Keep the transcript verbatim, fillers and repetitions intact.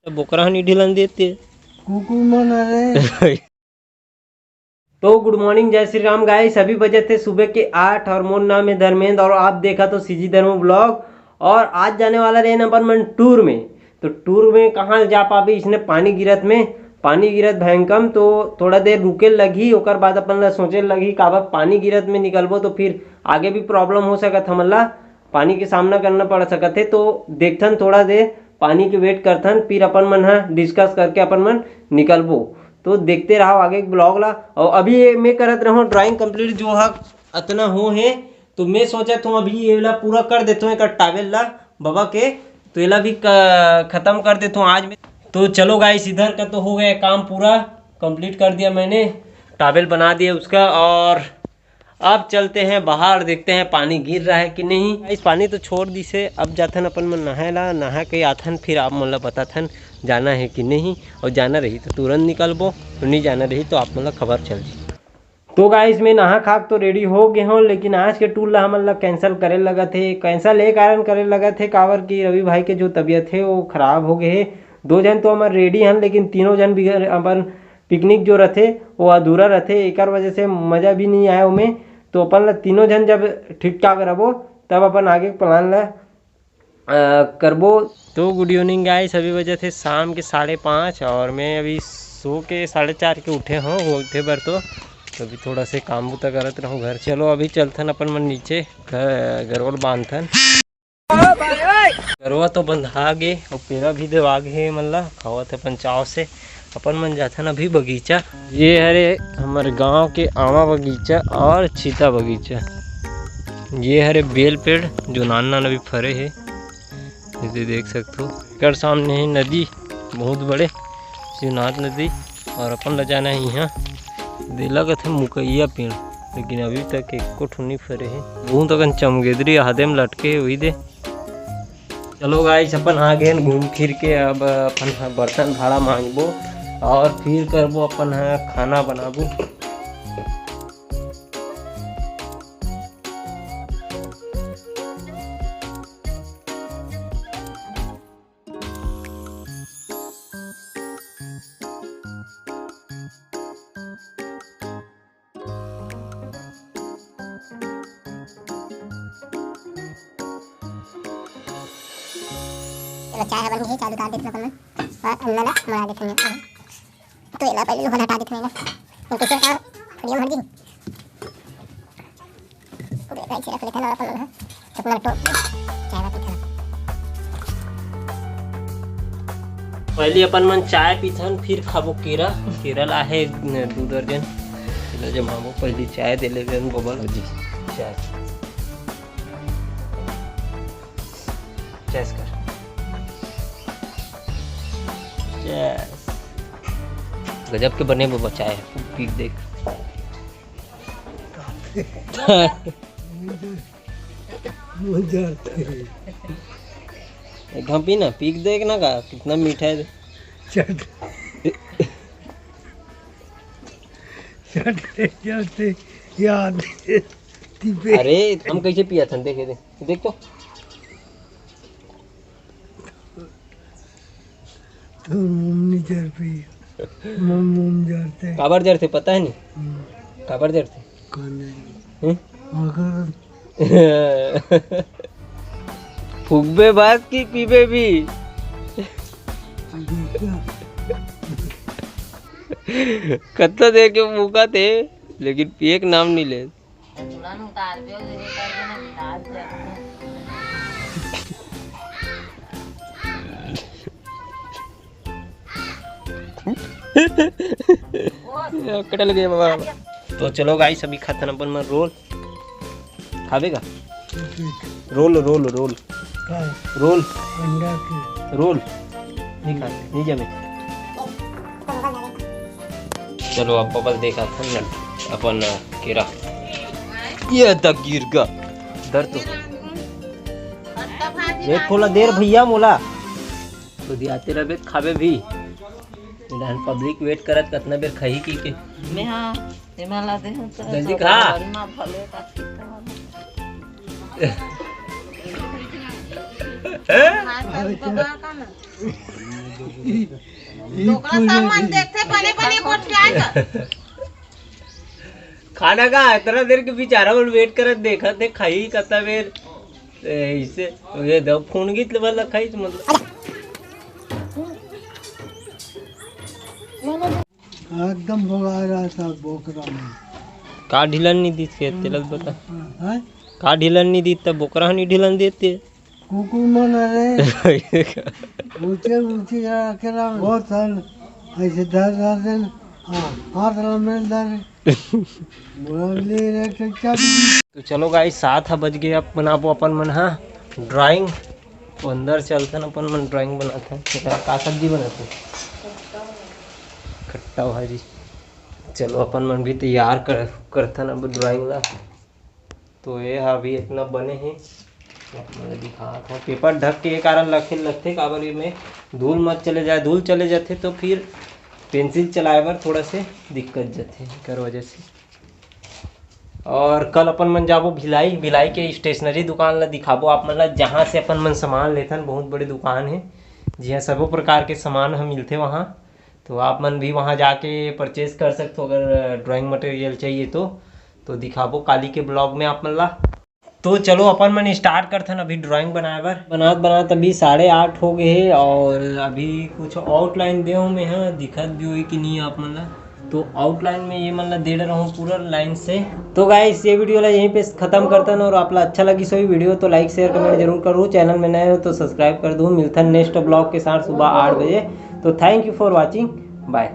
बोकरा ह नहीं ढिलन देते। कुकुर मन अरे। तो गुड मॉर्निंग, जय श्री राम गाइस। अभी बजे थे सुबह के आठ और मोर नाम है धर्मेंद्र और आप देखा तो सीजी धर्म ब्लॉग। और आज जाने वाला रहे अपन मन टूर में। तो टूर में कहाँ जा पाबे इसने पानी गिरत में, पानी गिरत भयंकम, तो थोड़ा देर रुके लगही, ओकर बाद अपन ला सोचे लगही काबर पानी गिरत में निकलबो तो फिर आगे भी प्रॉब्लम हो सकत हमन ला, पानी के सामना करना पड़ सकत है। तो देखथन थोड़ा देर पानी के वेट करथन, फिर अपन मन ह डिस्कस करके अपन मन निकलबो। तो देखते रहो आगे के ब्लॉग ला। और अभी ये मैं करत रहूँ ड्राइंग कंप्लीट जो ह अतना हो है, तो मैं सोचत हूँ अभी ये ला पूरा कर देता हूँ एक टावेल ला बाबा के, तो एला भी क-, खत्म कर देता हूँ आज मैं। तो चलो गाइस, इधर का तो हो गया काम पूरा, कंप्लीट कर दिया मैंने, टावेल बना दिया उसका। और अब चलते हैं बाहर, देखते हैं पानी गिर रहा है कि नहीं। इस पानी तो छोड़ दिसे, अब जाथन अपन मन नहाए ला, नहा के आथन, फिर आप मन ला बताथन जाना है कि नहीं, और जाना रही तो तुरंत निकलबो, तो नहीं जाना रही तो आप मन ला खबर चल जी। तो गाइस, मैं नहा खा के तो रेडी हो गए हूँ, लेकिन आज के टूर ला हमन ला कैंसिल करे लगत है। कैंसिल ये कारण करे लगत है, काबर कि रवि भाई के जो तबीयत है वो खराब हो गए है। दो जन तो हमर रेडी हन, लेकिन तीनों जन बिगर अपन पिकनिक जो रथे वो अधूरा रथे, एकर वजह से मजा भी नहीं आए ओमे। तो अपन ला तीनों जन जब ठीक ठाक रहो तब अपन आगे प्लान ला अ, करबो। तो गुड इवनिंग गाइस, अभी बजे थे शाम के साढ़े पाँच और मैं अभी सो के साढ़े चार के उठे हूँ, उठे बर तो। तो अभी थोड़ा से काम बुता करत रहूँ घर। चलो अभी चलथन अपन मन नीचे, घ-, गरवा ल बांधथन। गरवा तो बंधा गे और पेरा भी देवा गे हे, मन ला खावत हे अपन चाव से। अपन मन जाथन अभी बगीचा। ये हरे हमर गांव के आमा बगीचा और चीता बगीचा। ये हरे बेल पेड़ जो नान नान अभी फरे हे, ये देख सकथो। एकर सामने हे नदी बहुत बड़े शिवनाथ नदी, और अपन ला जाना है यहाँ देला कथे मुकैया पेड़, लेकिन अभी तक एको ठो नहीं फरे हे। बहुत अकन चमगेदरी आदे म लटके हे वही दे। चलो गाइस, अपन आ गए घूम फिर के, अब अपन ह बर्तन भाड़ा मांजबो और फिर करबो अपन ह खाना बनाबो। चलो, चाय ह बन गई, चाय उतार देते अपन मन। और अन्ना ला मंगा देते हैं। तो एला पहले लोहा हटा देते हैं ना। हम कैसे हटा, थोड़ी हम हट गई। पूरे भाई से रख लेते हैं ना अपन मन ह। अपना तो चाय वाला पीते हैं। पहले अपन मन चाय पीथन, फिर खाबो केरा। केरा ला है दो दर्जन। केरा जमाबो, पहले चाय दे लेबे बबल जी। चाय। चेस कर। चेस। गजब के बने बबा चाय, पी के देख। मुझे एक घाम पी ना, पी के देख ना का, कितना मीठा है। चट। चट जाते याद। अरे, हम कैसे पिया था, देखे दे। देख तो। तो मम्मी जर पी, मम मम जरते। काबर जरते पता है नहीं? हम्म। काबर जरते? काने। हम्म? अगर फुकबे बात की पीबे भी। देखा। कत्ता देर के फूका थे, लेकिन पिए के नाम नहीं ले। तुरंत उतार दे, उधर ही कर देना, निकाल दे। कटल गए बाबा। तो चलो गाइस, अभी खाथन अपन मन रोल। खाबे का? Roll, roll, roll. का? रोल। अंडा के। रोल। नहीं खा, नहीं जमे। चलो, अब बबल देखा था न, अपन केरा। ये तक गिर गा। धर तो। एक थोड़ा देर भैया मोला। तो दियाते रहबे, खाबे भी। इधर पब्लिक वेट करत, कितना बेर खाही की के। मैं हाँ, एमा ला दे हूँ तो जल्दी तो खा। बड़ी माँ भले का ठीक है। हाँ, सर, बबा का ना। डोकरा सामान देखथे, बने बने गोठियाए कर। खाना का इतना देर के बिचारा मन वेट करत देखत हे, खाई कतना बेर। ए, इसे ये दो फोन गीत ले वाला खाई तो मतलब। एकदम भोगा रहा था बोकरा में। का ढिलन नहीं दी थे, तेला बता। हाँ? का ढिलन नहीं दी, तब बोकरा नहीं ढिलन देते। कुकुर मन रे। ऊंचे ऊंचे रखेला, बहुत साल ऐसे धर धर देन। हाँ, हाथ ला मेल धर। बोला, ले रे, तो क्या? तो चलो गाइस, सात ह बज गए, अब बनाबो अपन मन हा ड्राइंग। तो अंदर चलथन, अपन मन ड्राइंग बनाथन। बेटा, का सब्जी बनाथे? खट्टा भाजी। चलो, अपन मन भी तैयार कर, करथन अब ड्राइंग ला। तो ये हा अभी इतना बने हे, आप मन ला दिखात हव। पेपर ढक के ये कारण रखे लगथे, काबर ये में धूल मत चले जाए, धूल चले जाथे तो फिर पेंसिल चलाए बर थोड़ा से दिक्कत जथे, एकर वजह से। और कल अपन मन जाबो भिलाई, भिलाई के स्टेशनरी दुकान ला दिखाबो आप मन ला, जहाँ से अपन मन सामान लेथन। बहुत बड़े दुकान हे, जिहाँ सबो प्रकार के सामान ह मिलथे वहाँ। तो आप मन भी वहाँ जाके परचेज कर सकथो, अगर ड्राइंग मटेरियल चाहिए तो। तो दिखाबो काली के ब्लॉग में आप मन ला। तो चलो, अपन मन स्टार्ट करथन अभी ड्राइंग बनाए बर। बनात बनात अभी साढ़े आठ हो गए हे और अभी कुछ आउटलाइन दे हूँ मैं, हाँ, दिखत भी होई कि नहीं आप मन ला। तो आउटलाइन में ये मन ला दे रहा हूँ पूरा लाइन से। तो गाइस, ये वीडियो ला यहीं पे खत्म करथन और आप ला अच्छा लगी सोई वीडियो तो लाइक, शेयर, कमेंट जरूर करो। चैनल में नए हो तो सब्सक्राइब कर दो। मिलथन नेक्स्ट ब्लॉग के साथ सुबह आठ बजे। तो thank you for watching, bye।